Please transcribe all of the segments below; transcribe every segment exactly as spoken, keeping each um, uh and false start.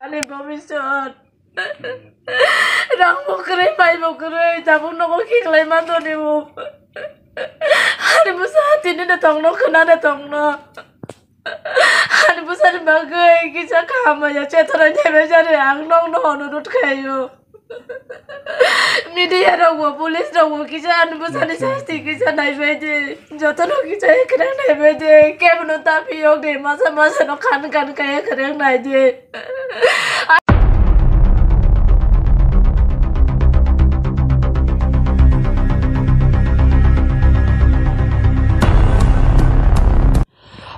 Ani bhobishyot. Rang bo kwrwi, mai bo kwrwi, tabuk nogo khiklai mantoni bo. Ani bwsa tini de tongno, khna de tongno. Ani bwsani bagwi kisa kaham maya chethara naibaijani ang nokno onurot khaio. Media rokbo, police rokbo kisa ani bwsani sasti kisa naibaidi. Jotono kisa ekreng naibaidi. Kebono ta phiyokdi, masa masano khan khan khe ekreng naidi.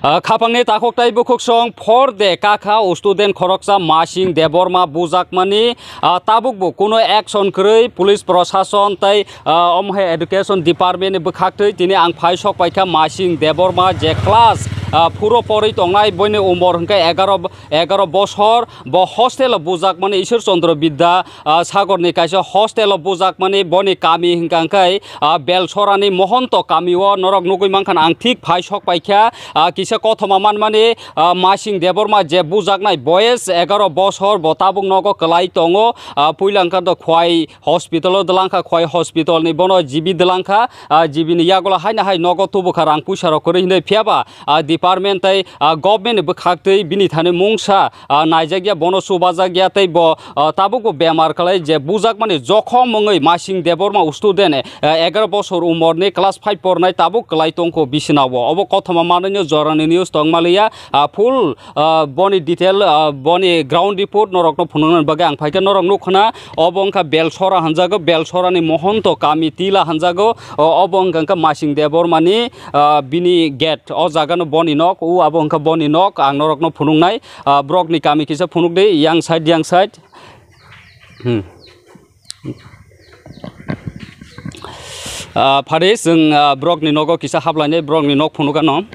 Ah, khapangni takhuk tai bukhuk song phor de kakha student khoroksa Masing Debbarma bujakmani, ah, tabukbo kuno action kwrwi police prosason tai, ah, omo hai education department ni bwkhaktwi tini ang phai sok paikha Masing Debbarma je class, ah, phuro porwi tongnai boini umor hwnkhe egaro, egaro bosor, bo hostel o bujakmani Ishwar Chandra Bidya, ah, Sagar ni kaisa hostel o bujakmani boni kami hwnkha hwnkhe, ah, Belsorani Mohonto kami o norok nugwi mankha ang thik phai sok paikha, ah, kisa kothoma manmani, ah, Masing Debbarma je bujaknai boyes egaro bosor bo tabuk nogo kwlai tongo, ah, puila hwnkha do Khwai hospital o dwlangkha, Khwai hospital ni bono G B dwlangkha, ah, G B ni yagulo haino hai nogo tubukha rang puisa rok kwrwi hinwi phiyaba, ah, department tai, ah, government ni bwkhaktwi bini thani mungsa, ah, naijakya bono chubajakya tei bo, ah, tabukbo bemar kwlai je bujakmani jokhom wngwi Masing Debbarma student, ah, egaro bosor umorni class five pornai tabuk kwlai tongkho bisinao. Obo kothoma manwino jorani news tongmaliya, ah, full, ah, boni detail, ah, boni ground report norokno phunuknani bagwi ang phaikha. Norok nukhana obo wngkha Belsora hinjago, Belsorani Mohonto kami Tila hinjago. O, obo wngkha, wngkha Masing Debbarmani, ah, bini gate. O jagano boni nok, o abo wngkha boni nok. Ang norokno phunuknai, ah, borokni kami kisa phunukdi, yang side, yang side. Hmm. Ah, phari chwng, ah, borokni nogo kisa hablainai, borokni nok phunukano.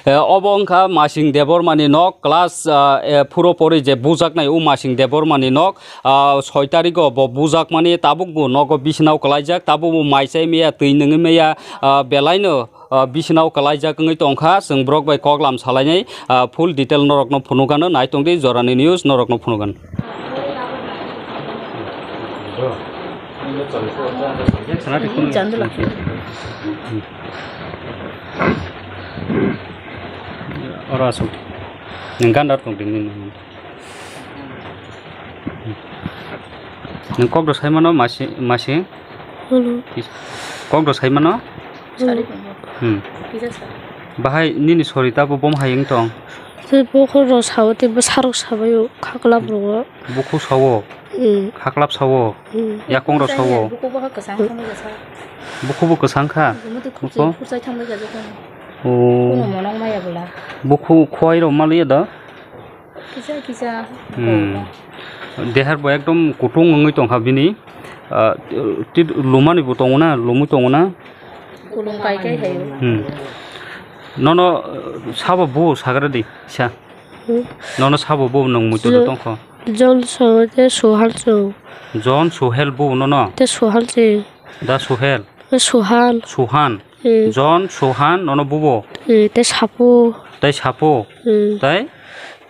Eh, obo wngkha Masing Debbarmani nok, class, ah, eh, phuro pori je bujaknai o Masing Debbarmani nok, ah, soi tarigo bo bujakmani, tabukbo nogo bisinao kwlaijak, tabukbo mai chai maya, twi nungwi maya, ah, belaino, ah, bisinao kwlaijak wngwi tongkha. Chwng borok bai koklam salainai, ah, full detail norokno phunukgano, naitongdi jorani news norokno phunukgano. Oro aswk. Nwng gandar tong tini. Nwng kok do sai mano masi, masi? Hello. Kok do sai mano? Hello. Hmm. Bahai nini sori tabo bom hai wng tong? Tei bokhorok sao, tei bwsarok sabaio, khaklap rogo. Bukhu sao? Hmm. Khaklap sao? Hmm. Yakongrok sao? Bukhu bo kwchang thangwi kha. Bukhu bo kwchang kha? Bukhu? Bukhu khwchai thangwi kha jotono. Oh. Kuno monok maya bwla. Bukhu khwai rok maliya da? Kisa kisa. Hmm. Dehar bo ekdom kutung wngwi tongkha bini. Ah, tit-, lumani bo tongo na, lumwi tongo na? Kulung kai kai hayo. Hmm. Nono, uh, sabo bo sagra di, sa. Hmm. Nono sabo bo nung muitu Jo-, tongkho. Jon so te Suhal so. Jon Suhel bo nono? Te Suhal se. Da Suhel? Te Suhan. Suhan. Hmm. Jon Suhan nono bubo? Hmm, te Sapu. Te Sapu. Hmm. Te?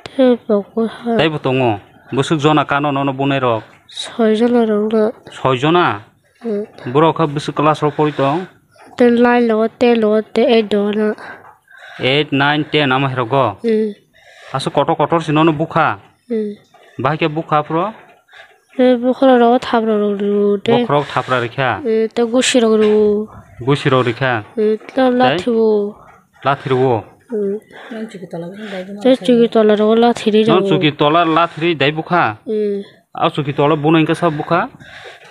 Te Bokha. Te bo tongo. Busuk jona kano nono bunai rok? Soi jona rok no. Soi jona? Hmm. Borok kha bwswk class rok pori tong? Ten nine logo, ten logo, te eight logo na. Eight, nine, ten ama hai rogo? Hmm. Aswk kotor kotor si nono bukha? Hmm. Bahai khe bukha phro? Te bokhorok rogo thapra rok rw, te bokhorok thapra rikha? Hmm, te gusi rok rw. Gusi rok rikha? Hmm, te lathi rw. Lathi rw? Hmm. Te chuki tola rogo lathi rw. Non chuki tola lathi rw dai bukha? Hmm. A chuki tola buno hingke sa bukha?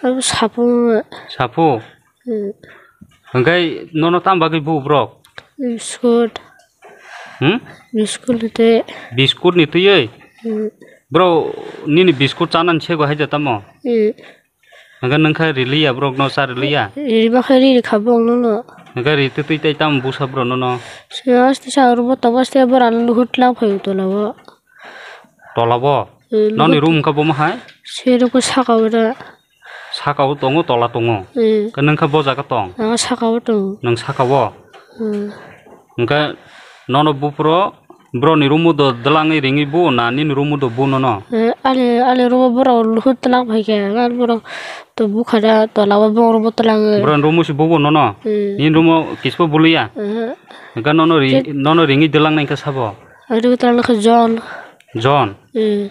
Abo sapo. Sapo? Hmm. Hingke nono tam bagwi bu borok? Biskut. Hmm? Biskut ni twi. Biskut ni twi? Hmm. Bro, nini biskut chanan sego hai da tamo? Hmm. Hingke nung kha riliya borok no cha riliya? Riba khe riri kha borok no no. Hingke ri twi twi tai tam busa borok no no? Se aste sa oro bo tabas te bora no hutla phai tola bo. Tola bo? Hmm, noni room ka bo ma hai? Se ro ko saka bo da. Saka o tongo, tola tongo. Hmm. Khe nwng khe bo jaga tong? Ang saka o tongo. Nwng saka o? Hmm. Hwnkhe nono buphuru boroni room o do dwlangwi ringwi bu na nini room o do bu nono? Eh, ani, ani room o borok luhur twlang phaikha, ang ani borok to bukha da tola o bong room o twlangwi. Boroni room o se bubo nono? Hmm. Nini room o kisbo buliya? Mhm. Hwnkhe nono ri-, nono ringwi dwlangnai khe sabo? Ani room o twlang khe John. John? Hmm.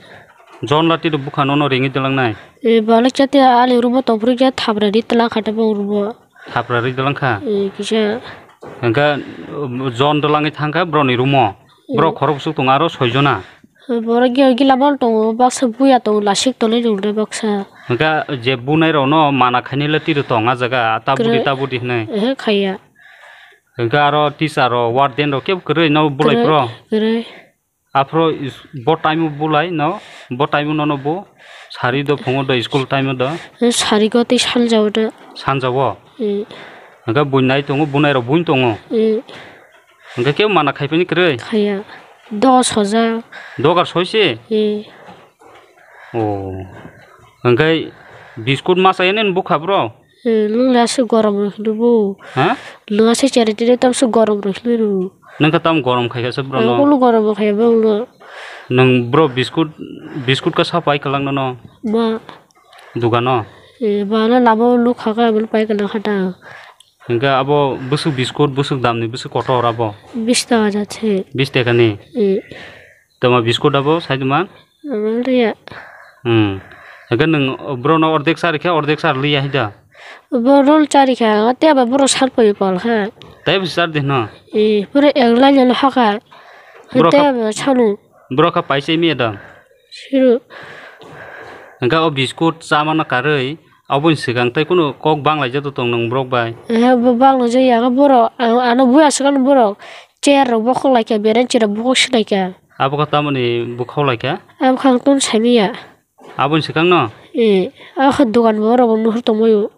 John lati do bukha nono ringwi dwlangnai? Eh, bale chate ani room o tongphuru khe thapra ri twlang kha ta bong room o. Thapra ri dwlang kha? Eh, kisa. Hwnkhe, um, John dwlangwi thang kha boroni room o. Borok khorok bwswk tongo aro soi jona. Borok gila bal tongo, baksa buya tongo, lasik tonwi rwngde baksa. Hwnkhe je bunai rokno mana khainai le tiro tong a jaga, ta budi, kwrwi, ta budi hwnwi. Ehe, khaiya. Hwnkhe aro teacher rok, warden rok kebo kwrwi no bulai, kwrwi, phro? Kwrwi. Aphro is-, bo time o bulai no, bo time o nono bo sari do phungo do school time o do. Sari go tei sanja o do. Sanja o? Hmm. Hwnkhe bui nai tongo, bunai rok bui tongo. Hmm. Hwnkhe kebo mana khai phani kwrwi? Khaiya. Dogar soja. Dogar soise? Eh. Oh. Hwnkhe biskut masa ene bukha bro? Eh, nwng le aswk gorom rw hwnwi bo. Ha? Nwng aswk cherwi tini tamo aswk gorom rw hwnwi rw. Nwng khe tamo gorom khai kha se bro no? Ang kunu gorom rw khaiya bro no. Nwng bro biskut, biskut ka sa pai kwlak nono? Ma. Dugano? Eh, ba no lama o nuk kha kha, aboni pai kwlak kha ta. Hwnkhe abo bwswk biskut, bwswk damni, bwswk kotor abo? Bish taka jat se. Bish taka ni? Eh. Tama biskut abo, sai tongma? Abo liya. Hmm. Hwnkhe nwng borokno ordek cha rikha, ordek cha rwliya hai da? Borok charikha, tei abo borok sal pori pal kha. Tei bo sar de no? Eh, pura ek line no hakha. Borok tei kha-, abo salo. Borok kha paisa imiya da? Siru. Hwnkhe o biskut chamano karwi, aboni swkang tei kunu kok banglaijak tong nwng borok bai? Eh, bo banglaijak ya, borok, ang, ano buya swkang borok chair rok bokhok laikha, berenchi rok bokhok si laikha. Abo kha tamoni bokhok laikha? Abo kha ang tun saimanya. Aboni swkang no? Eh, ah, kha dogan bo rok bo nuhur tongmai o.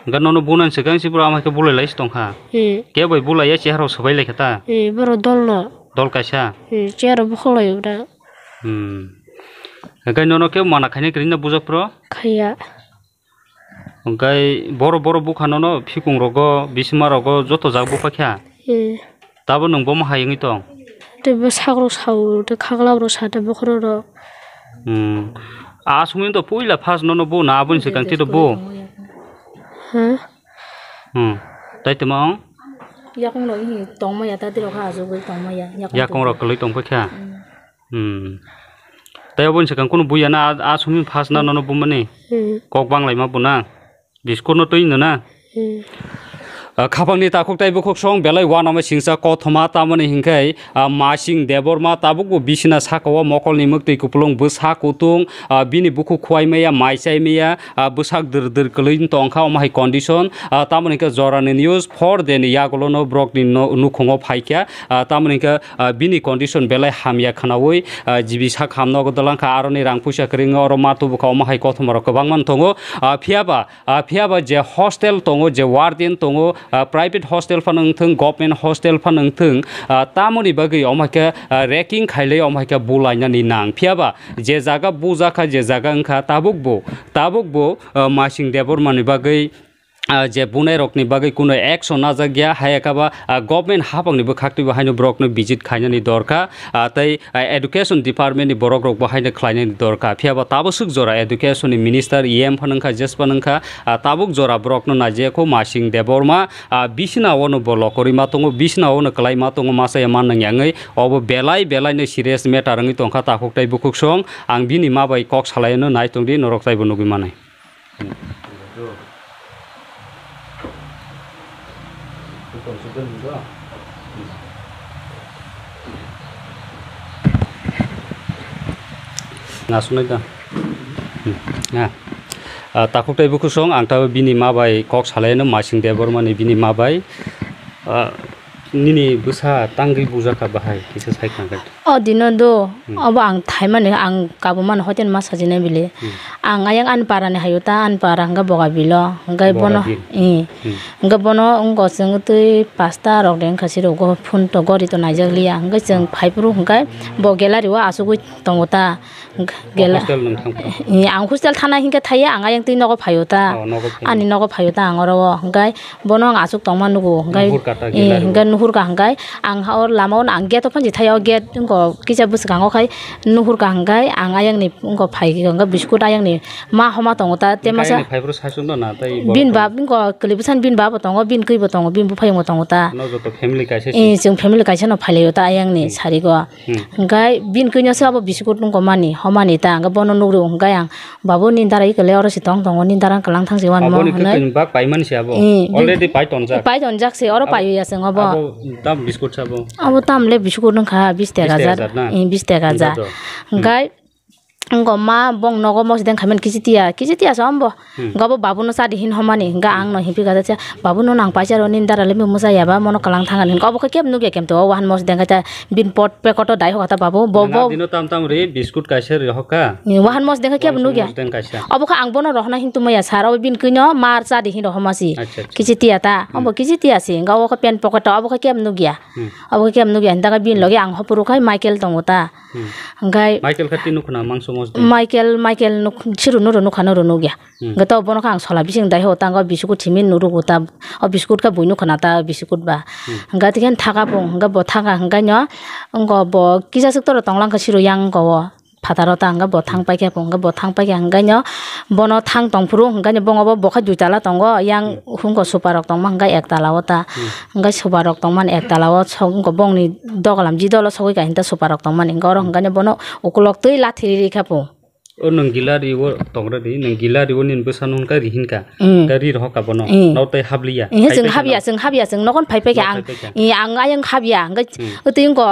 Hwnkhe nono bunani swkang se bro, ama khe bulai lai se tongkha. Eh. Kebo bai bulai ya, chehara swbai lai kha ta? Eh, boro dol no. Dol kaisa? Eh, chehara bukhuk lai o da. Hmm. Hwnkhe nono kebo mana khaina kwrwi na bujak bro? Khaiya. Hwnkhe boro boro bukha nono phikung rogo, bisima rogo joto jaga bupha kha? Eh. Tabo nwng bomo hai wngwi tong? Tei bwsakro sao, tei khaklabro sa, tei bokhorok rok. Hmm. A sumui to puila first nono bo na aboni swkang tito bo? Ha? Hmm. Tai tamo? Yakung rok hi tongmaya, ta tiro kha ajugwi tongmaya. Yakung rok kwlwi tongpai kha? Hmm. Hmm. Tai aboni swkang kunu buya na a, a sumui first na nono bumani? Hmm. Kok banglaima bo na? Biskut no twi no na? Hmm. Ah, khapangni takhuk tei bukhuk song belai uanama singcha kothoma, tamoni hinkhe, ah, Masing Debbarma tabukbo bisina sakao mokolni mwktwi kupulung bwsa kutung, ah, bini bukhuk khuaimaya, mai chaimaya, ah, bwsak dwr dwr kwlwi tongkha, omo hai condition, ah, tamoni hinkhe jorani news four day ni yagulono borokni no-, nukhungo phaikha, ah, tamoni hinkhe, ah, bini condition belai hamya khwnaui, ah, jibi sak hamno dwlangkha, aroni rang puisa kwrwngwi oro ma tubukha, omo hai kothoma rok kwbangma tongo, ah, phiyaba Ah, phiyaba je hostel tongo, je warden tongo, ah, private hostel phano wngthung, government hostel phano wngthung, ah, tamoni bagwi omo hai khe, ah, ragging khailai omo hai khe bulainani nang. Phiyaba je jaga bujakha, je jaga wngkha, tabukbo, tabukbo, ah, Masing Debbarmani bagwi, ah, je bunairokni bagwi kuno action najak ya, hai ekhaba, ah, government haphangni bwkhaktwibo haino borokno visit khainani dorkha. Ah, tei, ah, education department ni borok rok bo haino khlainani dorkar. Phiya ba tabaswk jora education ni minister, E M phano wngkha, J S phano wngkha, ah, tabuk jora borok no naijaya kho Masing Debbarma, ah, bisina o no bo lokorwi ma tongo, bisina o no kwlai ma tongo, masa ya man nang yangwi. Obo belai belai no serious matter wngwi tongkha takhuk tei bukhuk song. Ang bini ma bai kok salai no nai tongdi, norok taibo nugwi manai. Ngasuknai da. Hmm. Ah. Ah, takhuk tei bukhuk song, ang tabuk bini ma bai kok salaino, Masing Debbarmani bini ma bai. Ah, Nini bwsa tangwi bujakha bahai kisa sai khna khe. O dino do, hmm, obo ang thaimani, ang kabumani hoten ma sajinai bile. Hmm. Ang ayang ani para ni hayo ta, ani para hwnkhe Bogabilo, hwnkhe bono, Bogabil. Ih. Hmm. Hwnkhe bono wngkha chwng twi pasta rok de wngkha siro, go phone to gori to naijak liya, hwnkhe chwng Ah. phai phuru hwnkhe bo gallery o achugwi tongo ta. Hwnkhe O gela-, hostel nwng thang phuru? Ih, ang hostel thana hinkhe thaiya, ang ayang twi nogo phaio ta. Oh, nogo phaio. Ani nogo phaio ta ang oro o, hwnkhe bono ang achuk tongma nugo, hwnkhe, Nuhur kata eh, gallery o. Hwnkhe nuhur ka hwnkhe ang ha o lama o ang gate o phansi thai o, gate wngkha kisa bwskango khai nuhur ka hwnkhe ang ayang ni wngkha phai khe hwnkhe biskut ayang ni ma homa tongo ta, te Hwnkhe masa ayang ni phai phuru saichung no na tei borok bin tongo? Bab wngkha kwlwi bwsani bin bab bo tongo, bin kwi bo tongo, bin buphayung bo tongo ta. No joto family kaisa si? Eh, chwng family kaisa no phai lai o ta ayang ni Hmm. sari go. Hmm. Hwnkhe bin kwi no se abo biskut wngkha mani, homani ta, hwnkhe bono nugri hwnkhe ang Babu, nini dara ikele oro si tong tongo, nini dara kwlang thang si wani mo Aboni hinwi. Kwtwini bak paimani se abo. Eh, bin-, Already pai tonjak. Pai tonjak se, oro Abo, pai ya se obo. Abo tam biskut sabo. Abo tam le biskut wngkha bis taka Bis taka jat. Jat na? Eh, bis taka jat. Jat do. Hmm. Hwnkhe, wngkha ma bong nogo mosdeng khaimani kisi tiya, kisi tiya se ombo. Hmm. Hwnkhe abo babu no chadi hin homani, hwnkhe ang no hinphi kha, "Babu no nang paisa ro, nini dara le mwsa ya ba, mono kwlang thang ani." Hwnkhe obo khe kebo nugya kemto, o wahan mosdeng khe ta Bini pot packet o dai hoka ta babu, bo, Nang bo. Abdino tam tam ri, biskut kaisa ri hoka. Ni wahan mosdeng khe kebo Wahan nugya. Mosdeng kaisa. Obo khe ang bono rohorna hin tumaya sir, obo bini kwino mar cha di hin rohorma si. Acha, acha. Kichi tiya ta, Hmm. obo kichi tiya si, hwnkhe obo khe pant pocket o, obo khe kebo nugya. Hmm. Obo khe kebo nugya, hinta khe bini loge ang hopuru khai Michael tongo ta. Hmm. Hwnkhe Michael khe tini nukhuna mangso mosdeng. Michael, Michael nuk, siru nuru nukha nuru nugya. Hmm. Hwnkhe to bono khe ang sola bising dai ho, ta wngkha biskut simi nurugo ta, o biskut khe buino khna ta biskut ba. Hmm. Hwnkhe tei khe thaka pung, hwnkhe bo thaka hwnkhe no, wngkha bo kisa swk toro tonglang khe siru yang wngkha o phataro ta, hwnkhe bo thang paikha pung, hwnkhe bo thang paikha hwnkhe no, bono thang tong phuru hwnkhe no, bongo bo bo khe dui tala tongo, yang Hmm. hwnkhe sopa rok tongma hwnkhe ek tala o ta, Hmm. hwnkhe sopa rok tongmani ek tala o sok, wngkha bongni dogalam ji dolo sogwi kha hinta sopa rok tongmani, hwnkhe oro Hmm. hwnkhe no bono ukulok twi lathi riri kha pung. O nwng gila riwo tongra di, nwng gila riwo nini bwsano hwnka ri hinka. Mm. Hwnka ri rohor ka bono. Mm. Noro tei habliya. Eh, hai chwng paikha habya, no? Chwng habya, chwng nokon phai paikha Nokon ang. Phai paikha. Eh, ang ayang habya. Hwnka Mm. otwi wngko,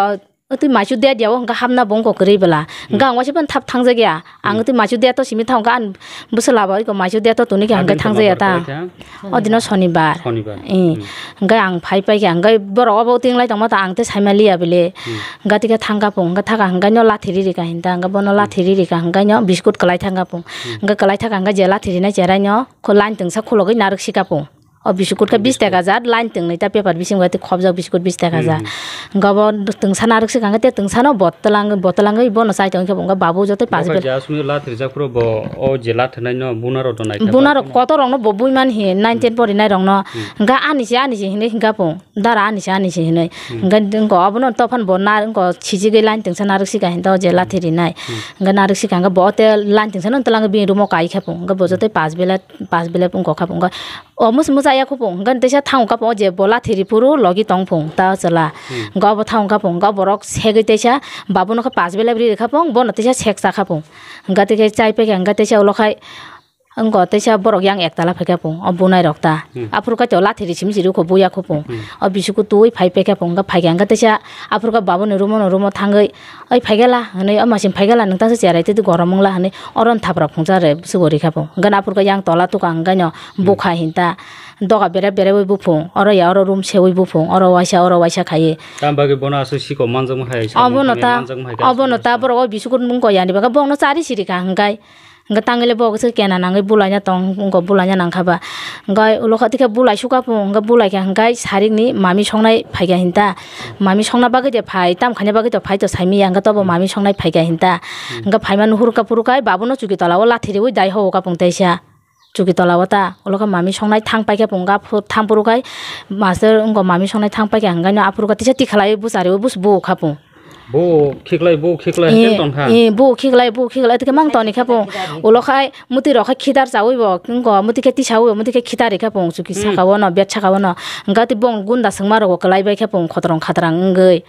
otwi maichu de diya o hwnka habna bo wngko kwrwi bwla. Mm. Hwnka ang waisa phano thap thangjakya. Ang Mm. otwi maichu de to simi thang hwnka ang bwswla bo iko maichu de to tuni khe hwnka Abini thangjakya tama ta. Borok paikha? O dino Sonibar. Sonibar. Eh, Hmm. hwnkhe ang phai paikha, hwnkhe borok obo tinglai tongma ta ang tei saimaliya bile. Hmm. Hwnkhe tei khe thangkha pung, hwnkhe thaka hwnkhe no lathi riri kha hinta, hwnkhe bono Hmm. lathi riri kha hwnkhe no biskut kwlai thangkha pung. Hmm. Hwnkhe kwlai thaka hwnkhe je lathi rinai cherai no kho line twngsa khulogwi narwk sika pung. O biskut khe Biskut. Bis taka jat, line twngnwi ta paper bisingo tei khopjak biskut bis taka jat. Hmm. Hwnkhe bo twngsa narwk sika hwnkhe tei twngsa no bo twlang, bo twlangwi bono chai tongkhe bo hwnkhe babu joto Bo pass khe bel. Je aswk lathi rijak phuru bo o je lathi nai no buna rok to naikha Buna ba? Rok kotor rok no bo bui man hi nine ten Hmm. pori nai rok no. Hmm. Hwnkhe ani se, ani se hinwi hwnkha pung. Dara ani se, ani se hinwi. Hmm. Hwnkhe wngko obono tophan bo nar wngko sijigwi line twngsa narwk sika hinta o je Hmm. lathi rinai. Hmm. Hwnkhe narwk sika hwnkhe bo o te line twngsa no twlangwi bini room o kai kha pung. Hwnkhe bo Hmm. jotoi pass bele, pass bele wngko kha pung. Hwnkhe o mus-, musa ya kho pung. Hwnkhe teisa thang kha pung o je bo lathi ri phuru logi tong pung ta chwla. Hmm. Hwnkhe obo thang kha pung. Hwnkhe borok segwi teisa babu no khe pass bele ri kha pung. Bono teisa sek cha kha pung. Hwnkhe tei khe chai paikha hwnkhe teisa ulo khai Wngkha teisa borok yang ektala phaikha pung, o bunai rok ta. Hmm. Aphuru kaitor lathi ri simi siri kho buya kho pung. Hmm. O bisiku twi phai paikha pung, wngkha phaikha, wngkha teisa aphuru kha babuni room-o, room-o thangwi, "Oi phaikhala," hwnwi, "O masing phaikhala, nwng tangsa cherai twi gorom wngla," hwnwi oro thapra phungsa re sugo rikha pung. Wngkha aphuru kha yang tola tukha, wngkha no Hmm. bukha hinta doga bere berewi buphung, oro ya oro room sewi buphung, oro waisa, oro waisa khaiwi. Tamo bagwi bono aswk sikok manjakma hai, Obono samung ta, hamya manjakma hai, obono ta borok o bisiku nung koi yani bagwi bongno chari siri kha hwnkhe. Hwnkhe tangwi le bo kisa kena nangwi bulaina tong, wngkha bulaina nangkha ba. Hwnkhe ulo kha tikhe bulai sukha pung, hwnkhe bulai kha hwnkhe sarikni mami songnai phaikha hinta. Mami songna bagwi de phai, tam khaina bagwi to phai to saimanya, hwnkhe tobo mami songnai phaikha hinta. Hmm. Hwnkhe phaima nuhur kha phuru khai babuno chuki tola o lathi riwi dai ho kha pung teisa. Chuki tola o ta, ulo kha mami songnai thang paikha pung, hwnkhe aphuru thang phuru khai master wngkha mami songnai thang paikha hwnkhe no aphuru kha teisa tikhalai bwsari o bus bu kha pung. Bo khiklai, bo khiklai, Eh, hake tongkha. Eh, bo khiklai, bo khiklai, tike mang toni kha pung. Ulo khai, muti rok khai khidar chawi bo, wngko, muti khe tisawi bo, muti khe khidar rikha pung, chuki Hmm. saka o no, bet saka o no. Hwnkhe tei bong gunda swngma rok bo kwlai bai kha pung, khotorong khatrang wngwi.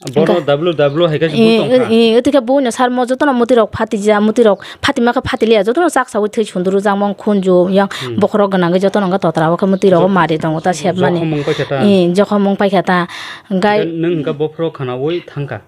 Bono Hwnkhe W W hai khe se Eh, bui tongkha. Eh, tike bo no sar mo joto no muti rok phati ja, muti rok phati ma khe phati liya, joto no chak sawi thwi sunduru jang mong khunju yang Hmm. bokhorok gwnangwi joto no wngkha totra o khe muti rok Jok-, mari tongo ta sep mani. Jokhom wng paikha ta. Eh, jokhom wng paikha ta. Hwnkhe Hwnkhe nwng hwnkha bophoro khwnawi thangkha?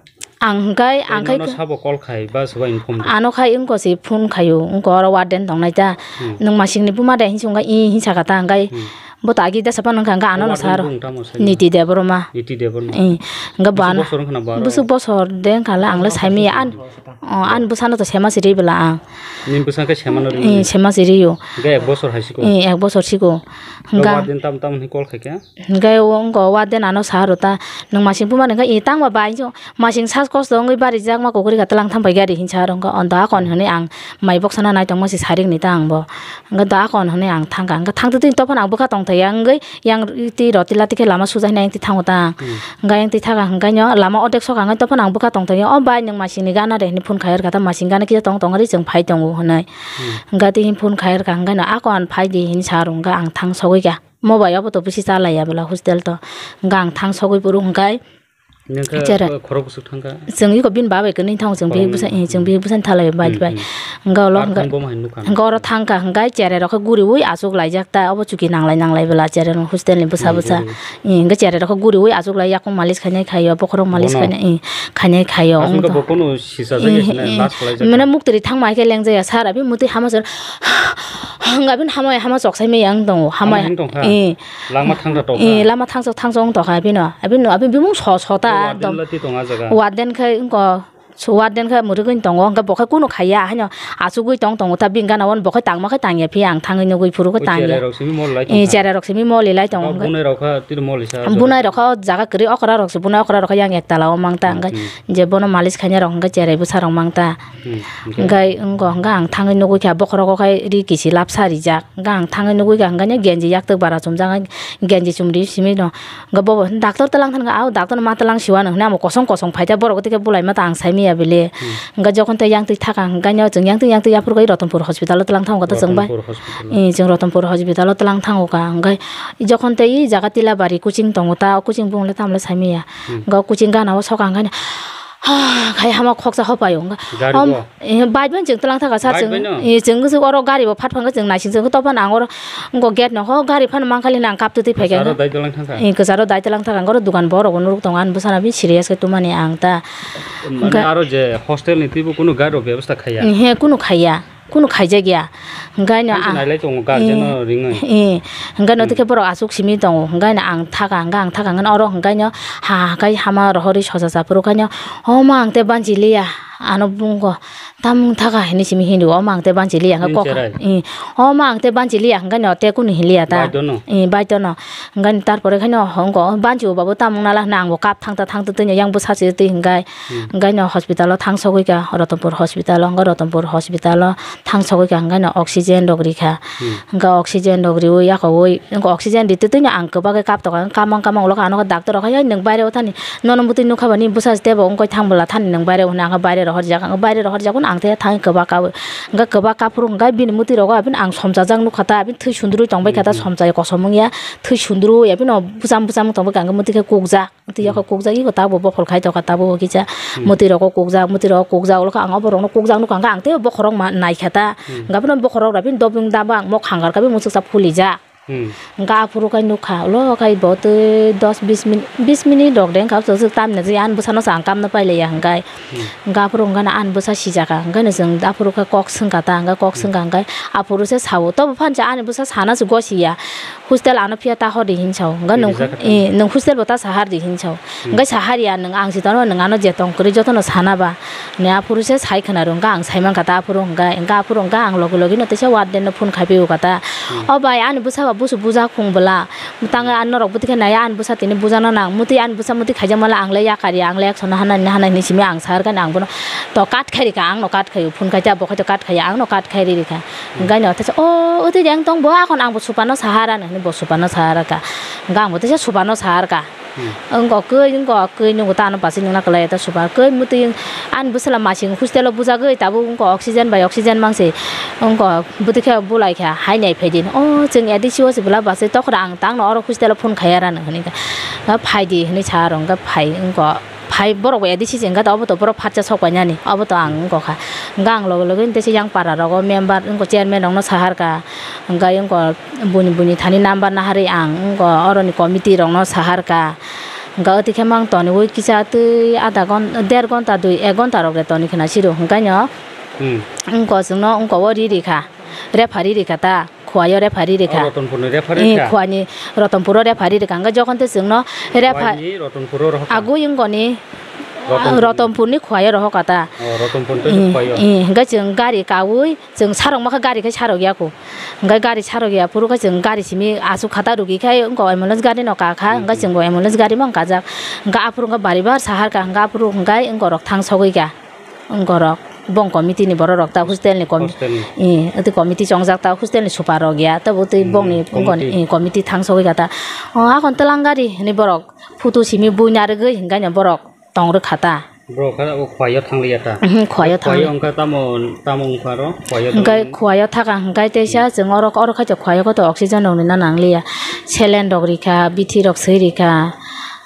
Ang hwnkhe, ang Tei khai nono khe sabo call khai ba soba inform di? Ano khai wngko se phone khaio, wngko oro warden tongnai ta. Hmm. Nwng masingni buma de hinwi songkha, "Ih," hinwi sakha ta, hwnkhe Hmm. Bo to agi desa phano wngkha, wngkha ano no Warden sar. Bung tamo sai? Niti Debbarma. Niti Debbarma. Eh, wngkha Bwswk bana. Bosor wngkha na baro? Bwswk bosor de wngkha le ang le saimaya an. Oh, ani bwsano to sema siri bwla ang. Nini bwsa khe sema no ringwi? Eh, sema siri yo. Hingke ek bosor hai siko? Eh, ek bosor siko. Hingke hingke warden tam tam hwnwi call khaikha? Hingke o wngko warden ano sa rw ta, nwng masing buma nungkha, eh, tangma bai jo. Masing sak kosto wngwi barijakma kukurika twlang thangpai gari hinsa rwngkha, on do akon hwnwi ang mai boksana naitongma se sarik ni ta ang bo. Hwnkhe do akon hwnwi ang thangkha, hwnkhe thangtwtwini tophano ang bwkha tongthaiya wngwi yang twi roti lati khe lama sujaina yang twi thango ta ang. Hmm. Hwnkhe yang twi thaka hwnkhe no lama odek soka hwnkhe tophano ang bwkha tongthaiya, "O bai nwng masingni gana de," hwnwi phone khai rwkha ta, masing gana kisa tong tong ri chwng phai tongo hwnwi. Hmm. Hwnkhe twi phone khai rwkha hwnkhe no akon phai di hinwi sa rwngkha ang thang sogwi kha. Mo bai obo to bisi cha laiya bwla hostel to. Hwnkhe ang thang sogwi phuru hwnkhe Nungkha chere. Khorok bwswk thangkha? Chwng iko bini babai kwnwi thango, chwng bihik bwsa, eh, chwng bihik bwsani thalai bai bai. Hmm, hmm. Hwnkhe ulo ar hwnkhe, thang bo hai nukha? Hwnkhe oro thangkha, hwnkhe chererok khe guriwi achuk laijak ta, obo chuki nanglai nanglai bwla chererok hostelni bwsa hmm, bwsa. Guriwi. Eh, hwnkhe chererok khe guriwi achuk lai yakung malis khainai khaio, bokhorok malis bono? Khainai, eh, khainai khaio. Aswk wngkha to. Bo kunu sisa jagya eh, sina eh, last khlai jagya. Mane muktwrwi thangma hai khe lengjaya, sir, abi mutwi hama sir. Hwnkhe abini hama, hama chok sai maya wng tongo, hama. Hama wng tongkha? Eh. Lama thangsa tongkha? Eh, lama thangsa, thangsa wng tongkha abino. Abino, abini bumung so, so ta. O warden ekdom. La twi tong a jaga? Warden khai wngko, so warden khai mwrwgwi tongo, hwnkhe bo khai kunu khaiya, haino achugwi tong tongo ta, bini gana o bo khai tangma khai tangya phiya, ang thangwi nugwi phuru khai tangya. O chererok simi mol lai tongkha? Eh, chererok simi moli lai tongo. O bunai rok kha tini moli sa jaga? Bunai rok kha o jaga kwrwi, okra rok se bunai, okra rok kha yang ek tala o mang ta, hmm, hwnkhe hmm. Je bono malis khainai rok hwnkhe cherai bwsa rok mang ta. Hmm, hwnkhe? Hwnkhe wngko, hwnkhe ang thangwi nugwi kha bokhorok o khai ri kisi lapsa rijak. Hwnkhe ang thangwi nugwi kha, hwnkhe genji yaktwk bara chumjak, genji chumri simi no. Hwnkhe bobo, "Doctor twlang thangkha?" "Ao, doctor no ma twlang siwano," hwnwi amo kosong kosong phaikha, borok tei khe bulaima ta ang saimaya bile. Hmm. Hwnkhe jokhon tei yang twi thakha, hwnkhe no chwng yang twi yang twi yaphuru khai Rotonpur hospital o twlang thango kha ta chwng bai. Rotonpur hospital o. Eh, chwng Rotonpur hospital o twlang thango kha, hwnkhe jokhon tei i jaga Tilabari coaching tongo ta, o coaching bung le tamo le saimaya. Hmm. Hwnkhe o coaching gana o soka, hwnkhe no, ha, khai hama khoksa hopaio, hwnkhe. Gari om-, bo? Eh, bike bai chwng twlang thangkha sir, bike chwng, bai no? Eh, chwng kwchwk oro gari bo phat phangkha chwng naising chwng tophan ang oro wngkha gate nokho gari phano mankha le ang kaptwi twi phaikha. Kwcharo dai twlang thangkha? Eh, kwcharo dai twlang thangkha, ang oro dukan borok bo nuruk tongo, ani bwsano bini serious khe tumani ang ta. Mane hwnkhe aro je hostel ni twibo kunu gari rok bebostha khaiya? Eh, he, kunu khaiya, kunu khaijakya. Hwnkhe no ang nailai tongo guardian no ringwi. Eh, eh, hwnkhe no hmm. Tei khe borok aswk simi tongo, hwnkhe no ang thaka, hwnkhe ang thaka, hwnkhe oro hwnkhe no ha, ha khai hama rohorwi sosa sa phuru khaino, "Omo ang tei banchi liya," ano bungkha. Tamung thaka hinwi simi hinwi, "Omo ang tei banchi liya," hwnkhe nini kok cherai? Eh, "Omo ang tei banchi liya," hwnkhe no tei kunu hinliya ta. Baidhono? Eh, baidhono. Hwnkhe tarpore khaino hwnko, "Banchi o babu tamung nala," hwnwi ang bo kap thangta thangta twino yang bwsa se twi hwnkhe. Hmm. Hwnkhe no hospital o thang sogwi kha, Rotonpur hospital o, hwnkhe Rotonpur hospital o thang sogwi kha, hwnkhe no oxygen rok rikha. Hmm. Hwnkhe oxygen rok riwi yakowi, hwnkhe oxygen ritwi twino ang kwbakhe kap tongkha, kamang kamang ulo khe ano khe doctor rok hai, "Hai nwng baire o thani." Nono bwtwi nukha ba nini bwsa se teibo wngkoi thang bwla thani nwng baire rohorjak, ang baire rohorjak, ang baire rohorjak phano ang tei thangwi kwbak kaui. Hwnkhe kwbak kaphuru hwnkhe bini mwtwi rogo abini ang somchajak nukha ta, abini thwi sundurwi tongbai kha ta, hmm, hmm, somchai kosom wngya, thwi sundurwi abino bwcham bwcham wng tongbai kha, hwnkhe mwtwi khe kukjak, mwtwi yakho kukjak, iko tabuk bokhol khai tongkha, tabuk kisa hmm, mwtwi rogo kukjak, mwtwi rogo kukjak, ulo khe ang o borokno kukjak nukha, hwnkhe ang tei bokhorok ma naikha ta, hmm, hwnkhe abino bokhorok rw abini dobung daba ang mokhangar kha, abini mwswksa phulijak. Hmm. Hwnkhe aphuru khe nukha, ulo khe bo twi dos bis min-, bis minute rok de wngkha, swk swk tamni je ani bwsano se ang kamna pailaiya hwnkhe. Hmm. Hwnkhe aphuru hwnkhe ani bwsa sijakha, hwnkhe no chwng aphuru khe kok swngkha ta, hwnkhe kok hmm, swngkha hwnkhe aphuru se sao, "Tobo phano ani bwsa sana se gosiya, hostel ano phiya ta hor di," hinwi sao. Hwnkhe nwng, eh, nwng hostel bo ta sahar di hinwi sao. Hmm. Hwnkhe sahar ya nwng, ang si tongno nwng ano je tong kwrwi jotono sana ba. Hwnwi aphuru se sai khwna rw, hwnkhe ang sai mankha ta aphuru hwnkhe, hwnkhe aphuru hwnkhe ang logi logi no teisa warden no phone khai phi o kha ta. Hmm. "O bai, ani bwsa ba busu bujak khung bwla. Mwtang ang norok bwtwi khe nai, ani bwsa tini bujano nang. Mwtwi ani bwsa mwtwi khaijak mala ang le yakar ya, ang le action no hanani hanai," hinwi simi ang sahar khe ang bono to cut khai rikha, ang no cut khai o, phone khai ta bo khai to cut khai ya, ang no cut khai ri rikha. Hmm. Hwnkhe no teisa, "O, o twi de ang tong bo, akon ang bo supa no sahar," ano hinwi bo supa no sahar kha. Hwnkhe ang bo teisa supa no sahar kha. Hmm. Wngkha kwi, wngkha kwi, nukgo ta ano bwsai nungna kwlai ta supa. Kwi mwtwi ani bwsala masing hostel o bujagwi tabuk wngkha oxygen bai oxygen mangsi. Wngkha bwtwi khe bulai kha, hai nai phai di. O chwng A D C o se bwla bwsai tokra ang tangno oro hostel o phone khai ya rano hwnwi kha. Phai di hwnwi sa rw wngkha phai wngkha. Phai borok bo A D C se wngkha ta obo to borok phatsa sok painani. Obo to ang wngkha kha. Wngkha ang loge loge tei se yang para rogo member wngkha chairman rokno sahar kha. Wngkha wngkha Buni buni thani number naharwi ang wngkha oroni committee rokno sahar kha. Wngkha, "Oti khe mang toniwi kisa twi adha ghon-, der ghonta dui ek ghonta rok de toni khna siro," hwnkhe no. Hmm. Wngkha chwngno wngkha o ri ri kha, referee ri kha ta. Khuaio referee rikha. Oh, Ratanpurni referee Eh, kha? Khuani Ratanpuro referee rikha. Hwnkhe jokhon tei chwngno refa-, Khuaini Ratanpuro rohor kha? Agoi wngoni Ratanpurni. Ratanpurni Khuaio rohor kha ta. Oh, Ratanpurni tei Eh, Khuaio. Eh, hwnkhe chwng gari kaui chwng sarok makha gari khai sarok ya kho. Hwnkhe gari sarok ya phuru khe chwng gari simi aswk kha ta rugi khai wngkha ambulance gari no kakha. Hmm, hwnkhe hmm. Chwng bo ambulance gari mang kajak. Hwnkhe aphuru hwnkhe bari bar sahar kha hwnkhe aphuru hwnkhe wngkha rok thang sogwi kha. Wngorok bong committee ni borok rok ta hostel ni com-, Hostel ni. Eh, ati committee chongjak ta hostel ni super rok ya, tabo twi Hmm, bong ni committee. Bong ni, eh, committee thang sogwi kha ta. O, akon twlang gari ni borok photo simi buina rwgwi hwnkhe no borok tong rwkha ta. Borok kha o Khuaio thang liya ta. Mhm, Khuaio thang Khuaio liya. Wngkha tamo, tamo wngkha ro? Khuaio Hwnkhe thang Khuaio thaka hwnkhe teisa Hmm. chwng oro, oro khaito Khuaio khaito oxygen rok ni na nang liya. Saline rok rikha, bithi rok swi rikha.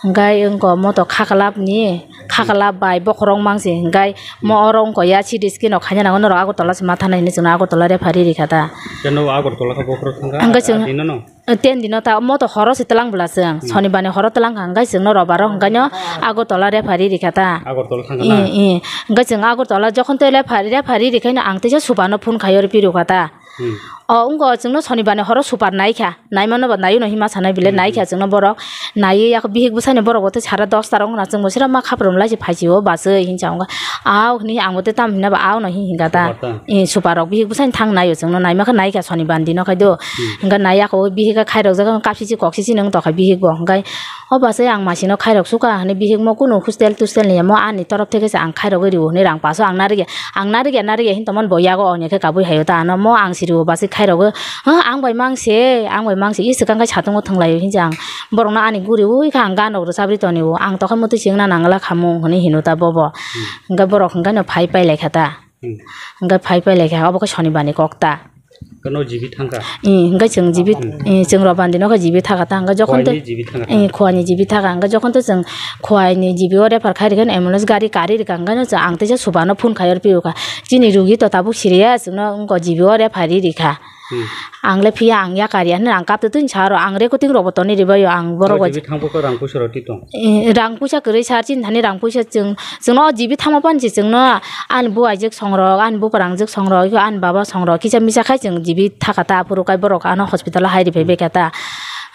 Hwnkhe wngkha moto khaklap ni. Khakla bai bokhorok mangsi hwnkhe mo oro wngkha ya C T scan rok khaina nango norok Agartala se ma thanai hinwi chwngno Agartala referee rikha ta. Khe nobo Agartala khe bokhorok thangkha, Hwnkhe chwng, ah, dino no? Ten dino ta mo to horo se twlang bwla chwng. Hmm. Sonibar ni horo twlang kha hwnkhe chwngno robar o hwnkhe no Agartala referee rikha ta. Agartala thangkha na? Eh, eh. Hwnkhe chwng Agartala jokhon tei referee, referee rikhaino ang teisa super no phone khai oro pirukha ta. Hmm. O wngkha chwngno Sonibar ni horo super naikha. Naimano ba naio no hima sanai bile Hmm, naikha hmm. Chwngno borok. Naiwi yakho bihik bwsani borok bo tei sara dos ta rok wngkha na chwngbo sira ma khaprum lai se phaisio bachwi hinwi sa wngkha. Aw hinwi ang bo tei tamo hinna ba aw no hinwi hinka ta. Super ta. Eh, super rok bihik bwsani thang naio chwngno naima khe naikha Sonibar ni dino khai do. Hmm. Hinka nai yakho bihik khe khairok jak kapsi si koksi si nung tokha bihik bo hinkai. O bachai ang masino khairok suka hinwi bihik mo kunu hostel tostel ni ya mo ani torop theke se ang khairogwi rio hinwi rang paso ang narikya, ang narikya, narikya hin tomon bo yago oni khe kabui hayo ta ano mo ang siriwo bachai khairogwi, ha ang bai mangse, ang bai mangse, i swkang khai satungo thwnglaio hinjang borokno ani guriwi kha ang ganok rwchabwi tonio ang tokha mwtwi chengna nangla khamung hinwi hino ta bobo. Hmm. Hwnkhe borok hwnkhe no phai pai lai kha ta. Hmm. Hwnkhe phai pai lai kha obo khe Sonibar ni kok ta. Kano jibi thangkha? Eh, hwnkhe chwng jibi, Hmm. Eh, chwng Roban dino khe jibi thaka ta, hwnkhe jokhon Khuaini te, jibi thangkha ta? Eh, Khuaini jibi thaka, hwnkhe jokhon te chwng Khuaini jibi o refer khai rikha, ambulance gari kari rikha, hwnkhe no chwng ang teisa subano phone khai oro pirikha. Chini rugi to tabuk siriya, chwngno wngkha jibi o refer rikha. Hmm. Ang le phiya ang yakar ya, hwnwi ang kaptwi twini sa aro ang recording rokbo tonwi ribaio, ang borok O bai jibi thangbo khe rang puisa rw twi tong? Eh, rang puisa kwrwi sar, chini thani rang puisa chwng, chwngno o jibi thangma panchi chwngno ani buaijwk songrok, ani buprang jwk songrok, ani baba songrok, kisa misa khai chwng jibi thaka ta, aphuru kai borok ano hospital o hai rwphai Hmm. baikha ta.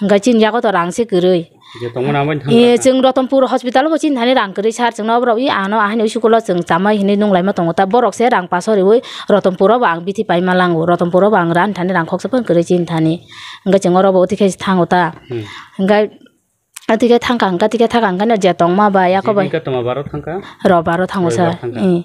Hwnkhe chini yago to rang se kwrwi. Je tongmani amai thang Eh, kha. Chwng Ratanpur hospital o bo chini thani rang kwrwi sar, chwngno borok i ano ahini school o chwng chamai hinwi nung laima tongo ta, borok se rang paso riwi Ratanpur o bo ang bithi paima lango, Ratanpur o bo ang rani thani rang khoksa phano kwrwi chini thani. Hwnkhe chwng oro bo otikhai thango ta. Hmm. Hwnkhe Atike thangkha hwnkha, tike thangkha hwnkha no je tongma ba yakobai. Jibi hwnkha tongma baro thangkha? Robar o thango sir. Robar thangkha. Eh,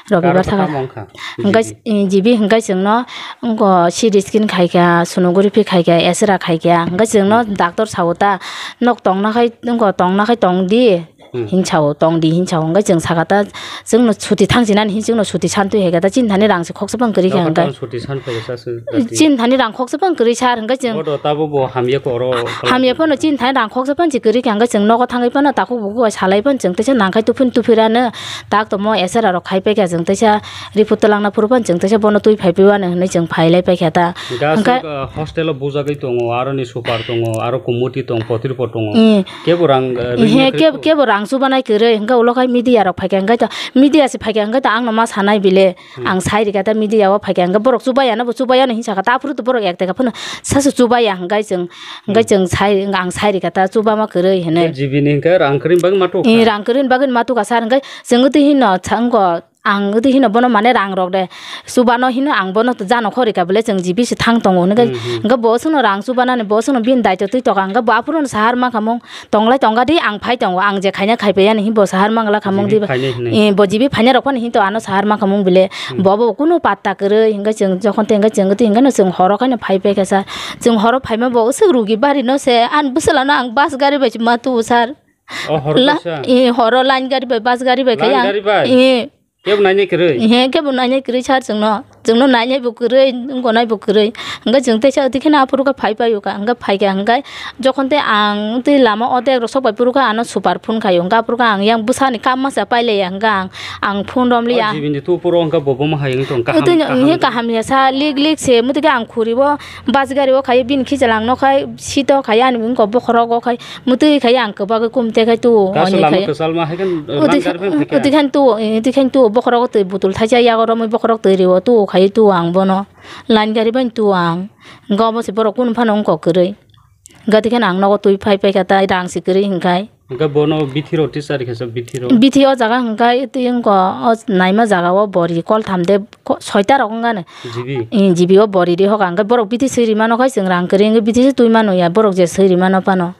Robibar thangkha. Karo thangkha. Hwnkha, jibi. Eh, jibi hwnkha chwngno, wngkha C T scan khaikha, sonography khaikha, X-ray khaikha. Hwnkha chwngno Hmm. Doctor sao ta, nok tongna khai, wngkha tongna khai tongdi. Hmm. Hinsao tongdi, hinsao hwnkha chwng sakha ta, Chwngno suti thang sinani hin chwngno suti santwi hai khe ta chini thani rang se khoksa phang kwrwi kha Nokha hwnkhe. Tang suti san phai sa se jati. Chini thani rang khoksa phang kwrwi sar hwnkhe chwng. Bodo tabo bo hamya khe oro. Hamya phano chini thani rang khoksa phang se kwrwi kha hwnkhe chwng nogo thangwi phano takhuk bukhuk bai salai phano chwng teisa nangkhai tuphun tuphirano tak tomo S R rok khai paikha chwng teisa report twlangna phuru phano chwng teisa bono twi phai piwano hwnwi chwng phai lai paikha ta. Gas Hwnkhe, uh, hostel o bujagwi tongo, aroni super tongo, aro kumuti tong, potripot tongo. Mm. Kebo rang, uh, He, ringya kebo, kebo rang chubanai kwrwi, hwnkhe ulo khai media rok phaikha, hwnkhe to media se phaikha, hwnkhe to ang no ma sanai bile, Hmm. ang sai rikha ta media o phaikha, hwnkhe borok chubaya no bo chubaya no hinwi sakha ta, aphuru to borok ek teka phano sasu chubaya, hwnkhe chwng, hwnkhe Hmm. chwng sai, ang sai rikha ta chubama kwrwi hinwi. Kebo G B ni hwnkhe rang kwrwi bagwi ma tukha. Eh, rang kwrwi bagwi ma tukha sir, hwnkhe chwng twi hino thangkho. Ang twi hino bono mane rang rok de. Chubano hino ang bono jano khorika bole chwng jibi se thang tongo hwnwi khe, Hmm, hmm. Hwnkhe bo chwngno rang chubanani bo chwngno bini daitw twi tokha hwnkhe bo aphuru no sahar mankha mung tonglai tongkha di ang phai tongo ang je khaina khai paiya ni hinwi bo sahar mangla kha mung Jibi diba. Phainai hwnwi. Eh, bo jibi phainai rok phano hinwi to ano sahar mankha mung bile Hmm. bo bo kunu patta kwrwi hwnkhe chwng jokhon tei hwnkhe chwng twi hwnkhe no chwng horo khaino phai paikha sir. Chwng horo phaima bo swk rugi bari no se ani bwsala no ang bus gari bai ma tubu sir. O horo La-, kaisa? Eh, horo line gari bai bus gari bai Line khai ang. Gari bai? Eh. Kebo nainai kwrwi? He, kebo nainai kwrwi sir chwngno. Chwngno nainai bo kwrwi, wngkha nai bo kwrwi. Hwnkhe chwng teisa twi kheno aphuru khe phai paio kha. Hwnkhe phai kha hwnkhe jokhon tei ang tei lama o tei rok sok bai phuru khe ano super phone khaio. Hwnkhe aphuru khe ang yang bwsani kam masa pai laiya hwnkhe ang, ang phone romliya. O G B ni tu phuru hwnkhe bo bomo hai wng tong kaham, Twi kaham he tong. Kaham ya sa lik lik se mwtwi khe ang khuri o bus gari o khai bini khichwlang no khai seat o khai ani wngkha bokhorok o khai. Mwtwi khai ang kwbagwi kum tei khai tu, Kaisa hwnwi lama khai. Kwchalma hai khe, Utwi line kha-, gari bai phai kha. Utwi khan tu, utwi khan tu, bokhorok twi botol thaisa yago romwi bokhorok twi rio tu khai. Ei tu ang bono line gari bai tu ang. Go bo se borok kunu phano wngkok kwrwi. Gati kheno ang nogo twi phai phai kha, tai rang si kwrwi hwnkhai. Hwnkhe bono bithi rok tisa rikha sa bithi rok? Bithi o jaga hwnkhai twi wngkha o naima jaga o bori kol tham de ko-, soita rok wngkha no. G B? Ee, G B o bori ri hoka hwnkhai borok bithi swi ri mano khai chwng rang kwrwi wngwi bithi se twi mano ya borok je swi ri mano phano.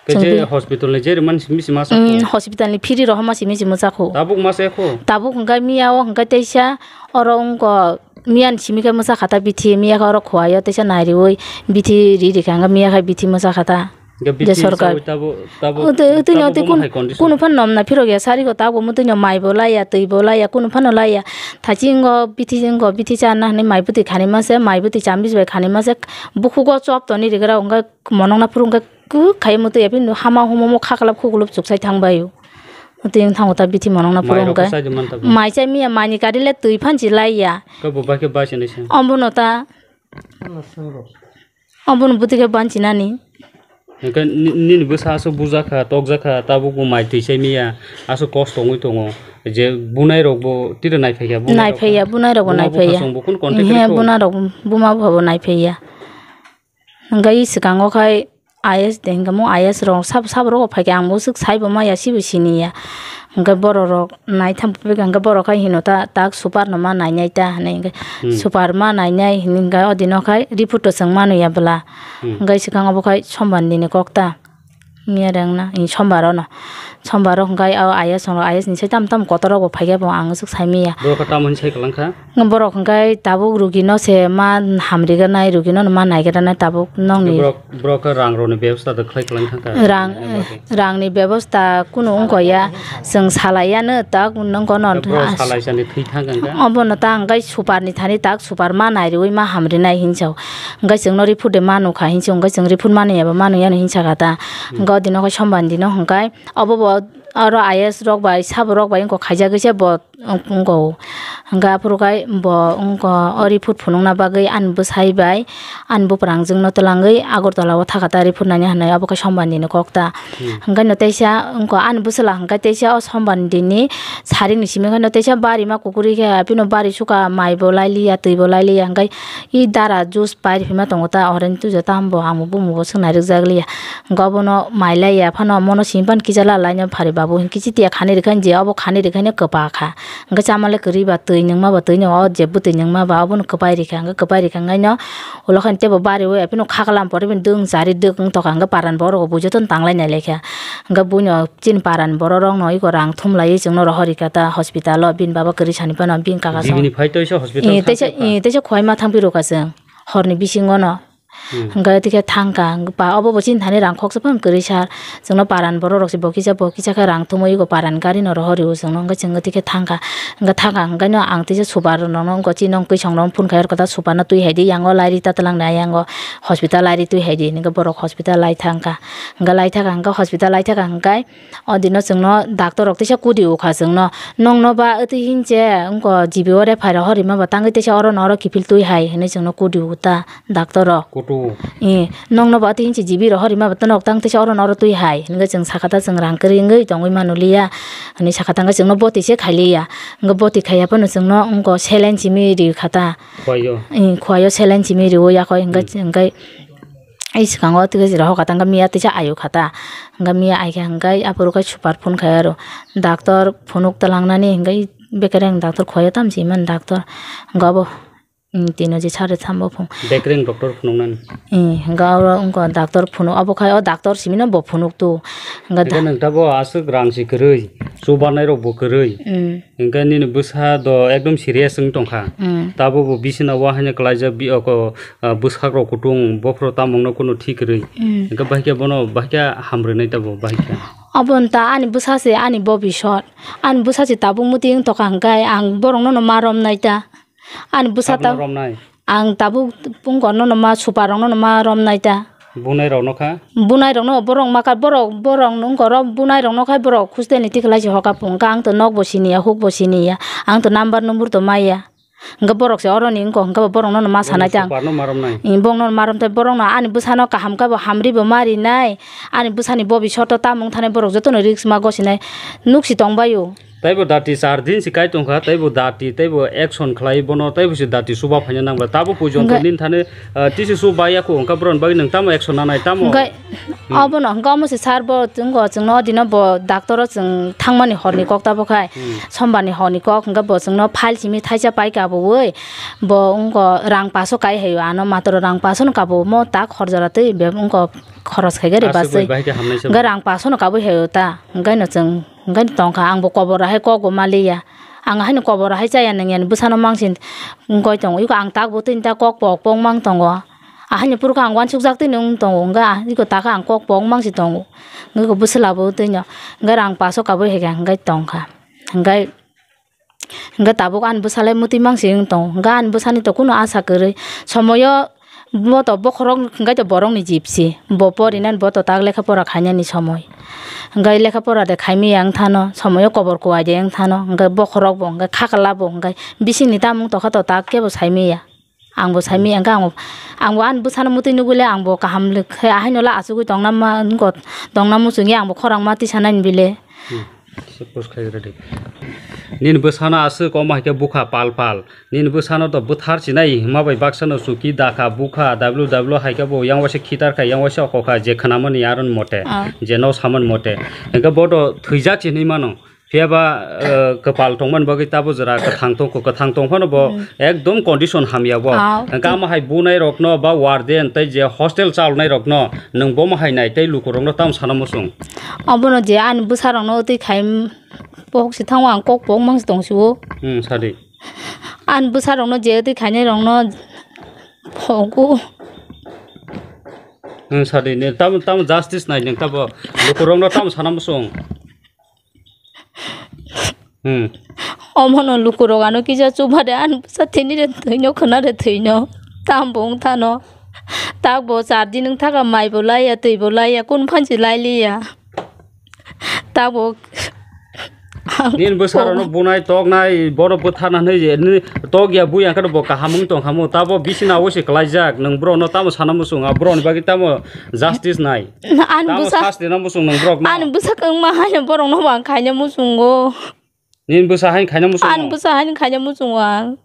Khe chwng je twi hospital ni je ri man simi sima sa Mm, kho? Hospital ni phiri rok ma simi simi sa kho. Tabuk ma se kho? Tabuk hwnkhai miya o hwnkhai teisa oro wngkha. Miyan simi khe mwsa khata bithi, miya khe oro khowai o teisa nai riui bithi ri rikha, hwnkhai miya khe bithi mwsa khata. Hwnkhe je bithi sorkar. Hisabai tabo, tabo, Utwi, utwi tabo no twi bono kun-, hai condition? Kunu phano nom na phirok ya sari ko tabo mutwi no mai bo laiya, twi bo laiya, kunu phano laiya. Thachi wngkha bithi, wngkha bithi cha na hinui mai bwtwi khani ma se, mai bwtwi chambish bai khani ma se, bukhugo chop toni rigra hwnkhe monok na phuru hwnkhe kwkhai mutwi ya phino hama humo mo khaklap khuklop chuksai thang bai o. Twi wng thango ta bithi monok na phuru Mai rok hwnkhe. Bwsai di man tabo? Mai chai miya, mai ni kari le twi phan chi laiya. Khe bo bai khe bai se nai se? Obo no ta. Obo no bwtwi khe ban chi nani. Hwnkhe ni-, nini bwsa aswk bujakha, tokjakha, tabuk bo mai twi chai miya, aswk kosto wngwi tongo. Je bunai rok bo tiro nai phai kha, bunai rok Nai phai ya, kha. Bunai rok bo Buma nai bupha phai ya. Chwng bo kunu contact He, rikha? Bunai rok buma bupha bo nai phai ya. Hwnkhe swkango khai I S de hwnkhe mo I S rok sabo, sabo rok phai khe ang bo swk sai bo maya, sibo sini ya. Hwnkhe borok rok nai tham phai kha, hwnkhe borok khai hino ta, tak super no ma nai nai ta hinui hwnkhe Hmm. super ma nai nai hinui hwnkhe o dino khai report to chwng manu ya bwla. Hmm. Hwnkhe swkango bo khai sombar ni ni kok ta. Miya reng na, i sombar o no. Sombar o hwnkhe o I S rok, I S ni sai tamo tamo kotor rok bo phai khe bo ang swk sai miya. Borok khe tamo hinwi sai kwlang kha? Borok hwnkhe tabuk rugi no se ma hamrigra nai, rugi no ma naigra nai tabuk nokni. Borok, borok khe rang rokni bebosta da khlai kwlang thang kha? Rang, Nai bagwi. Rangni bebosta kunu wngkha ya, chwng salai ya no tak nokno no. Borok salai sani thwi thang kha? Obo no ta hwnkhe super ni thani tak super ma nai riui ma hamri nai hinwi sa o. Hwnkhe chwng no report de ma nukha hinwi sa o, hwnkhe chwng report ma nui ya ba ma nui ya no hinwi sa kha ta. Hmm. Hwnkhe o dino khe sombar ni dino hwnkhe obo bo oro I S rok bai sabo rok bai wngkha khaijagwi se bo wng-, wngkha o. Hwnkhe aphuru khai bo wngkha o report phunukna bagwi ani bwsai bai ani bwprangjwkno twlangwi Agartala o thaka ta report naina hinwi abo khe sombar ni ni kok ta. Hmm. Hwnkhe no teisa wngkha ani bwswla hwnkhe teisa o sombar ni sari ni simi khe no teisa bari ma kukrwi khe abino bari suka mai bo lai liya twi bo lai liya hwnkhe i dara juice pai rwphima tongo ta orange juice o tamo bo ang bo bumo bo swk nai rwkjak liya. Hwnkhe obono mai laiya phano mono simi phano kisa la laino phari babu hwnkhe kisa tiya khani rwkha je obo khani rwkhaino kwpa kha. Hwnkhe chama le kwrwi ba twi nwngma ba twi no o jebw twi nwngma ba obono kwpai rwkha hwnkhe kwpai rwkha hwnkhaino ulo khaino teibo bari o phano khaklam pore bini dwng chari dwk wng tokha hwnkhe paran borok bo jotono tanglai nai laikha. Hwnkhe buino chini paran borok rok no iko rang thum laiwi chwngno rohor rwkha ta hospital o bini baba kwrwi sani phano bini kaka sa. Bini phai toisa hospital Eh, thang teisa, tongkha. Eh, teisa khwai ma thang phirokha chwng horni bisingo no. Hmm. Hwnkhe tikhe thangkha, hwnkhe pa obo bo chini thani rang khoksa phano kwrwi sar. Chwngno paran borok rok se bo kisa bo kisa khe rang thumwi eko paran gari no rohor rwo chwngno, hwnkhe chwng tikhe thangkha. Hwnkhe thangkha hwnkhe no ang tisa super rok no wngkha chini nok twi song rok phone khai rwkha ta super no twi hai di, yango lairi ta twlang nai yango hospital lairi twi hai di, hwnkhe borok hospital lai thangkha. Hwnkhe lai thangkha hwnkhe hospital lai thangkha hwnkhe O dino chwngno doctor rok teisa kudi ukha chwngno, "Nokno ba wtwi hinche wngkha G B o refer rohor rima ba tangwi teisa oro no oro kiphil twi hai," hinwi chwngno kudi uta doctor rok. Kutu. Eh, "Nokno ba wtwi hinche G B rohor rima ba tei nok tang teisa oro no oro twi hai," hinwi chwng sakha ta chwng rang kwrwi wngwi tongwi manu liya, hinwi sakha ta wngkha chwngno boti se khai liya. Wngkha boti khaiya phano chwngno wngkha saline simi ri kha ta. Khwlaio. Eh, khwlaio saline simi riwi yakhai wngkha Hmm. wngkha. Ei swkango tei jera hoka ta wngkha miya teisa ayu kha ta. Wngkha miya ai kha hwnkhe aphuru khe super phone khai aro. Doctor phunuk twlangnani hwnkhe bekereng doctor khoyo tamo se mani doctor. Hwnkhe abo, mm, tino je sari thambo phung. Bekereng doctor phunuknani. Eh, hwnkhe oro wngkha doctor phunuk, abo khai o doctor simino bo phunuk tu. Hwnkhe Hwnkhe da- nwng tabuk aswk rang se kwrwi, chubanai rok bo kwrwi. Mm. Hwnkhe nini bwsa do ekdom serious wng tongkha. Mm. Tabuk bo bisina o haino kwlaijak bi-, oko, ah, bwswk rok kutung, bophro tamungno kunu thik kwrwi. Mm. Hwnkhe bahikhe bono bahikhe hamrwnai tabuk bahikhe. Obo wng ta ani bwsa se ani bobisot. Ani bwsa se tabuk mwtwi wng tongkha hwnkhe ang borokno no ma romnai ta. Ani bwsa Tabukno ta romnai. Ang tabuk wngkha nono ma super rokno no ma romnai ta. Bunai rokno kha? Bunai rokno borok ma kha, borok, borok wngkha oro bunai rokno khai borok hostel ni tikhlai se hoka phung kha, ang to nok bo sini ya, huk bo sini ya, ang to number numbur to maya. Hwnkhe borok se oroni wngkha, hwnkhe bo borokno no ma sanai ta ang. Super no ma romnai. Borokno no ma rom tai, borokno ani bwsano kaham khe bo hamri bo ma rinai, ani bwsani bobisot o tamo wng thani borok jotono risk ma gosinai, nuk si tong bai o. Taibo dati char din si kai tongkha, taibo dati, taibo action khlai bono, taibo si dati suba phaina nangla. Tabo puijon to Hwnkhe nin thani, ah, tisi su baya khu, hwnkha bron bagwi nang tamo action nanai, tamo? Hwnkhe Hmm. Abono hwnkhe omo se sir bo chwngno o dino bo doctor o chwng thangmani horni kok tabo khai, Hmm. Sombarni horni kok hwnkhe bo chwngno file simi thaisa paika bo oi, bo wngko rang paso kai haio ano matro rang paso no kabo mo tak hor jora twi be wngko khoros khai gari Aswk basai. Bai bahai khe hamnai se Hwnkhe bo. Rang paso no kabui haio ta, hwnkhe no chwng, hwnkhe tongkha, ang bo kobor hai kok bo maliya. Ang haino kobor hai chaya nang yani bwsano mangsin wngoi tongo. Iko ang tak bo tini ta kok pok pok mang tongo. Ahaini purkha ang wansuk jak tini wng tongo. Hwnkhe ah, iko taka ang kok pok mangsi tongo. Hwnkhe iko bwswla bo tini. Hwnkhe rang paso kabui hai khe hwnkhe tongkha. Hwnkhe Hwnkhe tabuk ani bwsalai mwtwi mangsi wng tongo. Hwnkhe ani bwsani to kunu asa kwrwi. Somoyo bo to bokhorok hwnkhe to borokni jibsi. Bo porinani bo to tak lekha pora khainani somoi. Hwnkhe lekha pora de khaimaya wng thano, somoyo kobor kuwai de wng thano. Hwnkhe bokhorok bo hwnkhe khakla bo hwnkhe bisingni tamung tokha to tak kebo saimaya. Ang bo saimaya, hwnkhe ang bo, ang bo ani bwsano mwtwi nugwi le ang bo kaham le khe ahaino la achugwi tongna ma, wngkho, tongna muchungya ang bo khorang ma tisa nani bile. Hmm. Suppose khai rwdi. Nini bwsano aswk omo hai khe bukha pal pal. Nini bwsano to bwthar chinai hima bai baksa no chuki dakha bukha W W hai khe bo yang waisa khitar kha, yang waisa okho kha, je khwnamani aron mote, Ah. je no samani mote. Hwnkhe bo to thwijak chinwi mano. Phiya ba, eh, kwpal tongmani bagwi tabo jora kwthang tongkho, kwthang tongphano bo Hmm. ekdom condition hamya bo. Ah, Hwnkhe tei- amo hai bunai rokno ba warden tei je hostel chalnai rokno nwng bomo hai nai tei lukurokno tamo sana muchung? Obono je ani bwsarokno twi khai, bohok se thango ang kok pok mangsi tongsiwo. Hmm, sadi. Ani bwsarokno je twi khainai rokno phogo. Hmm, sadi, ne tamo, tamo justice nai nwng tabo lukurokno tamo sana muchung? Hmm. Omono lukurok ano kisa chuba de, ani bwsa thini de thwino, khwna de thwino. Tam bo wng thano. Tak bo char din wng thaka, mai bo laiya, twi bo laiya, kun phansi lai liya. Tak bo ang Nini bwsarokno bo- bunai, toknai, bono bwtharna hwnwi je, nini tokya buya khe bo kaham wng tong kha mo. Tabo bisina o se klaijak, nwng borokno tamo sana muchung, a borokni bagwi tamo justice nai. Ani Tamo bwsa, sasti na muchung nwng borok no? Ani bwsa kwngma haino borok no bo ang khaina muchungo. Nini bwsa haino khaina muchungo? Ani bwsa haino khaina muchungo ang.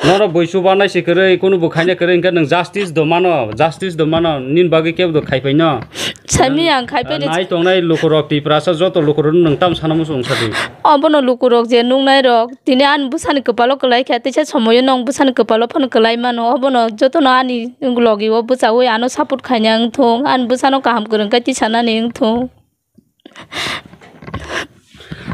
Nono bui chuba nai se kwrwi, kunu bo khaina kwrwi, hwnkhe nwng justice do mano, justice do mano, nini bagwi kebo do khai phai no. Sami ang khai phai de. Nai tongnai lukurok, Tiprasa joto lukurok nwng tam sana muchung sa di. Obono lukurok je nuknai rok, tini ani bwsani kwpalo kwlai kha, teisa somoyo nwng bwsani kwpalo phano kwlai mano, obono jotono ani logi o bwchaui ano support khaina wng thung, ani bwsano kaham kwrwng khe tisanani wng thung.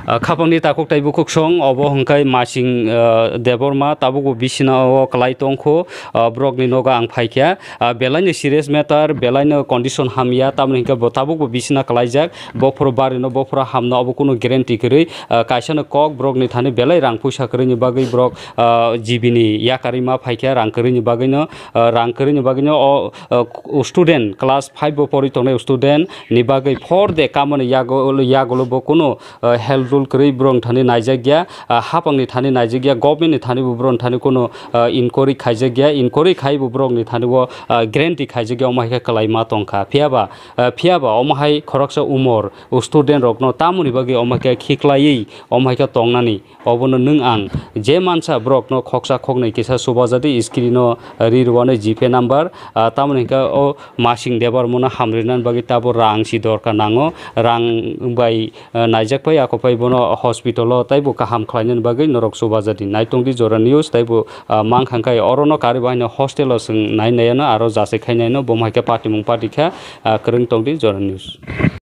Ah, khapangni takhuk tai bukhuk song, obo hwnkhe Masing, ah, Debbarma, tabukbo bisina o kwlai tongkho, ah, borokni nogo ang phaikha. Ah, belaino serious matter, belaino condition hamya, tamoni hwnkhe bo tabukbo bisina kwlaijak. Bophoro barino, bophoro hamno, obo kunu guarantee kwrwi. Ah, kaisano kok borokni thani belai rang puisa kwrwini bagwi borok, ah, G B ni yakarwi ma phaikha, rang kwrwini bagwino, ah, rang kwrwini bagwino o, ah, student, class five o porwi tongnai student ni bagwi for the kamoni yago-, yagulo bo kunu, ah, help rule kwrwi borokni thani naijakya, ah, hapangni thani naijakya, government ni thani bo borokni thani kunu, ah, inquiry khaijakya, inquiry khai bo borokni thani bo, ah, guarantee khaijakya, omo hai khe kwlai ma tongkha. Phiya ba, ah, phiya ba omo hai khoroksa umor student rokno tamoni bagwi omo hai khe khiklaiwi omo hai khe tongnani. Obono nwng ang je mansa borokno khoksa khoknwi kisa chubajadi screen o ri rwani G Pay number, ah, tamoni hwnkhe o Masing Debbarmano hamrinani bagwi tabo rang si dorkar nango, rang bai, ah, naijak pai ako pai bono hospital o taibo kaham khlainani bagwi norok chubajadi. Naitongdi Jora News taibo, ah, mankha khe orono karwi bahaino hostel o chwng nai naiano aro jachai khai naino, bo hai khe patimung pati kha, ah, kwrwng tongdi Jora News.